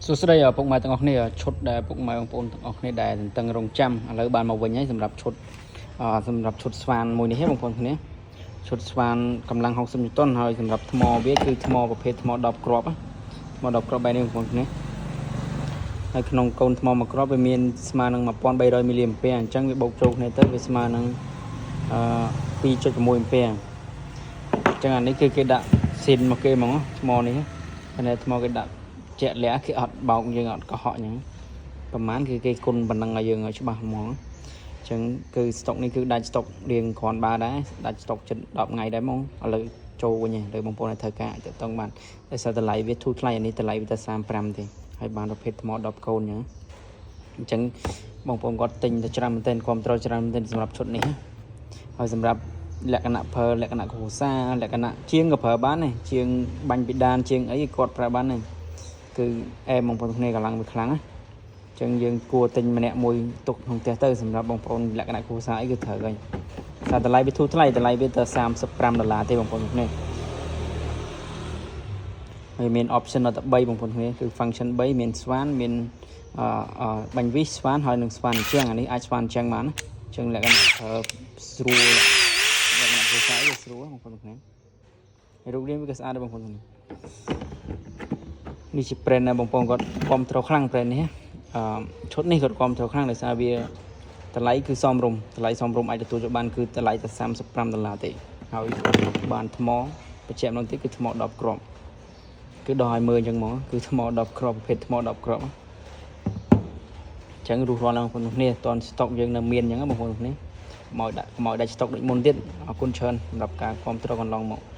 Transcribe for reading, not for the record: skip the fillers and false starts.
សួស្តីឪពុកម៉ែទាំងអស់គ្នាឈុតដែលពុកម៉ែបងប្អូនទាំងអស់គ្នាដែលទន្ទឹងរង់ចាំឥឡូវបានមកវិញហើយសម្រាប់ឈុតសម្រាប់ឈុតស្វានមួយនេះហ៎បងប្អូនគ្នាឈុតស្វានកម្លាំង60ញូតុនហើយសម្រាប់ថ្មវាគឺថ្មប្រភេទថ្ម10គ្រាប់ណាថ្ម10គ្រាប់បែបនេះបងប្អូនគ្នាហើយក្នុងកូនថ្មមួយគ្រាប់វាមានស្មើនឹង1300មីលីអាំពែអញ្ចឹងវាបូកចូលគ្នាទៅវាស្មើនឹងអឺ2.6អាំពែអញ្ចឹងអានេះគឺគេដាក់ស៊ីនមកគេហ្មងថ្មនេះណាថ្មគេដាក់ ជាក់លាក់គេអត់បោកយើងអត់កុហកអញ្ចឹងប្រហែលគឺគេគុណប៉ុណ្ណឹងឲ្យយើងឲ្យច្បាស់ហ្មងអញ្ចឹងគឺស្តុកនេះគឺដាច់ស្តុករៀងគ្រាន់បើដែរដាច់ស្តុកជិត10ថ្ងៃដែរហ្មងឥឡូវចូលវិញហើយឥឡូវបងប្អូនឲ្យត្រូវការអាចតឹងបានដោយសារតម្លៃវាធូរថ្លៃអានេះតម្លៃវាតែ35ទេហើយបានប្រភេទថ្ម10កូនអញ្ចឹងអញ្ចឹងបងប្អូនគាត់ទិញទៅច្រើនមែនទែនគ្រប់ត្រូវច្រើនមែនទែនសម្រាប់ឈុតនេះណាហើយសម្រាប់លក្ខណៈប្រើលក្ខណៈគ្រួសារលក្ខណៈជាងក៏ប្រើបានដែរជាងបាញ់ពីដានជាងអីគាត់ប្រើបានដែរ គឺអែមបងប្អូនគ្នាកម្លាំងវាខ្លាំងណាអញ្ចឹងយើងគួរទិញម្នាក់មួយទុកក្នុងផ្ទះទៅសម្រាប់បងប្អូនលក្ខណៈគ្រួសារអីគឺត្រូវហើយតែតម្លៃវាធូរថ្លៃតម្លៃវាទៅ35ដុល្លារទេបងប្អូនគ្នាហើយមាន option ដល់តែ3បងប្អូនគ្នាគឺ function 3មានស្វានមានអឺបាញ់វិសស្វានហើយនឹងស្វានអញ្ចឹងអានេះអាចស្វានអញ្ចឹងបានណាអញ្ចឹងលក្ខណៈប្រើស្រួលលក្ខណៈគ្រួសារវាស្រួលបងប្អូនគ្នាហើយរូបរាងវាក៏ស្អាតដែរបងប្អូនគ្នា នេះជា brand ណាបងប្អូនគាត់គ្រប់គ្រងខ្លាំង brand នេះអឺឈុតនេះគាត់គ្រប់គ្រងខ្លាំងដោយសារវាតម្លៃគឺសមរម្យតម្លៃសមរម្យអាចទទួលយកបានគឺតម្លៃតែ35ដុល្លារទេហើយបានថ្មបញ្ជាក់ម្ដងទៀតគឺថ្ម10គ្រាប់គឺដោះឲ្យមើលអញ្ចឹងហ្មងគឺថ្ម10គ្រាប់ប្រភេទថ្ម10គ្រាប់អញ្ចឹងរុះរាន់បងប្អូនគ្នាតនស្តុកយើងនៅមានអញ្ចឹងបងប្អូនគ្នាមកដាក់មកដាច់ស្តុកដូចមុនទៀតអរគុណច្រើនសម្រាប់ការគ្រប់គ្រងកន្លងមក។